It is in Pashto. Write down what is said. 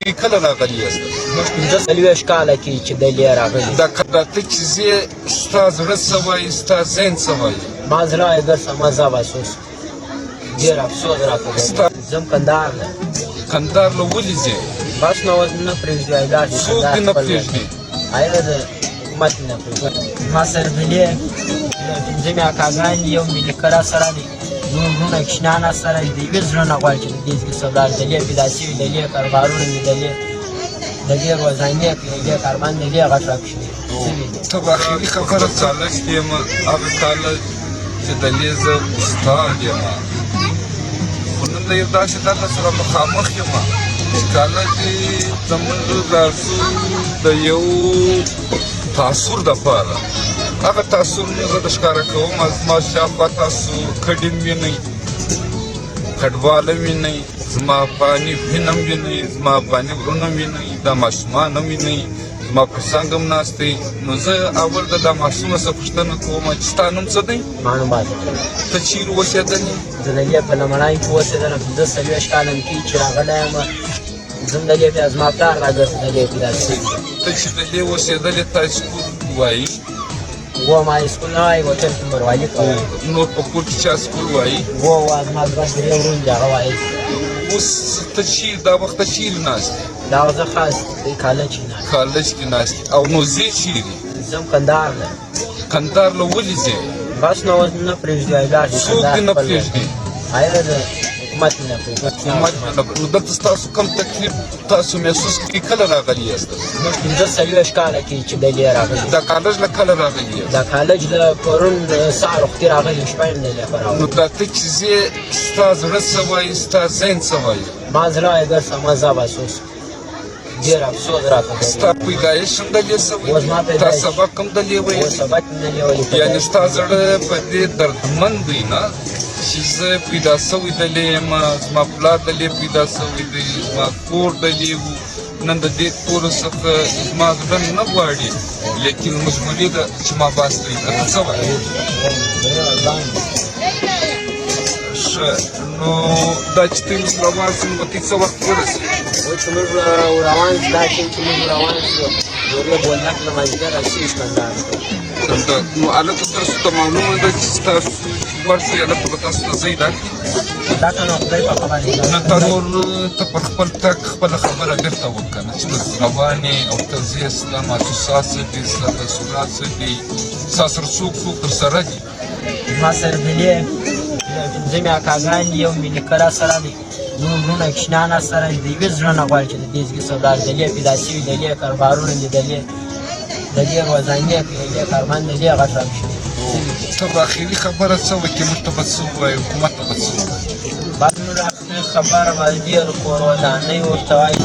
کله راغلی یاست؟ موږ 45 کاله کېږي چې دلې راغلي. دا دا ته چې ځې، ستا زړه څه وایي، ستا ذهن څه وایي؟ ما زړه وایي ګرځه مه ځه، بس اوس ډېر افسوس راته دی. ځم کندهار له. کندهار له ولې ځې؟ بس نو اوس نه پرېږدي، وایي لاړ شي. څوک دې نه پرېږدي؟ هغه د حکومت نه پرېږدي. ما سره دلې پنځه مې اکاګان دي، یو مې نیکه راسره دی، نور وروڼه کوچنیان راسره دي. د یوې زړه نه غواړي چې د دې ځای سوداګر دلې پیدا شوي، دلې کاروبارونه مې دلې د دې روزانې کوي، د دې کارمند د دې غټ را کوچنی شوي دي. ته به اخري خبره کالج کې یم، هغه کالج چې د لې زه استاد یم، خو نن د یو داسې دنده سره مخامخ یم چې کالج زمونږ د د یو تاثر دپاره، هغه تاثر مې زه د ښکاره کوم. زما شاوخوا تاسو کډې وینئ، کډواله وینئ، زما افغاني وینم وینئ، زما افغاني وروڼه وینئ، دا ماشومان هم وینئ، زما په څنګ هم ناست دی. نو زه اول د دا ماشومه څخه پوښتنه کوم چې ستا نوم څه دی؟ ما نوم باز. ته چیرې اوسېدلې؟ زه د دې په لمړی کې اوسېدلم. 45 کاله مې کېږي چې راغلی یم. زه هم د دې پیدا، زما پلار راګرځي د دې پیدا شوي. ته چې د دې اوسېدلې، تا سکول وایي؟ وو، ما سکول نه وایي، هوټل کې مروالي کوم. نور په کور کې چا سکول وایي؟ وو، زما دوه درې وروڼه دي، هغه وایي. اوس ته چیرې دا وخت چیرې ناست یې؟ دا زه خاص دی کالج کې ناست. کالج کې ناست یې، او نو ځې چیرې؟ ځم کندهار له. کندهار له ولې ځې؟ بس نو اوس نه پرېږدي، وایي لاړ شي. څوک دې نه پرېږدي؟ هغه د حکومت نه پرېږدي. حکومت نه پرېږدي. نو دلته ستاسو کوم تکلیف تاسو محسوس کړي؟ کله راغلي یاست؟ موږ 45 کاله کېږي چې دلې راغلي. دا کالج له کله راغلي یاست؟ دا کالج له پرون سهار وختي راغلي، شپه یې دلې په نو دا ته چې ځې، ستا زړه څه وایي، ستا ذهن څه وایي؟ ما زړه وایي ګرځه مه ځه، بس اوس ډېر افسوس راته دی. ستا پیدایش هم دلې سوی؟ اوس ما تا پیدایش سبق هم دلې ویلی؟ اوس سبق هم دلې ویلی. یعنې ستا زړه په دې دردمن دی نه چې زه پیدا سوی دلې یم، زما پلار دلې پیدا سوی دی، زما کور دلې و، نن د دې کور څخه زما زړه نه غواړي، لیکن مجبوري ده چې ما باسي. ته څه وایې؟ ښه، نو دا چې ته اوس روان سې، نو به ته څه وخت ورسې؟ اوس چې موږ روان شو، دا چې موږ روان شو، نورې بولدک له مازدیګر رسېږي کندهار ته. کندهار، نو هلته تاسو ته معلومه ده چې تاسو چې ورشئ هلته به تاسو ته ځای راکړي؟ دا که نو خدای په خبر دی. نه، ته نور ته پر خپل تګ خپله خبره بېرته وکړه نه چې ته روان یې او ته ځې، ستا محسوسات څه دي، ستا تاثرات څه دي، ستا سره څوک څوک در سره دي؟ ما سره دلې پنځه مې اکاګان دي، یو مې نیکه راسره دی، نور وروڼه کوچنیان راسره دي. د یوې زړه نه غواړي چې د دې ځای سوداګر دلې پیدا شوي، دلې کاروبارونه دي، دلې د دې روزانې کوي، د دې کارمند د دې غټ را کوچنی شوي. ته به اخري خبره څه وکړې؟ موږ ته به څه ووایې، حکومت ته به څه ووایې؟ بعد نور اخري خبره به ډېر کور ودانۍ ورته وایي.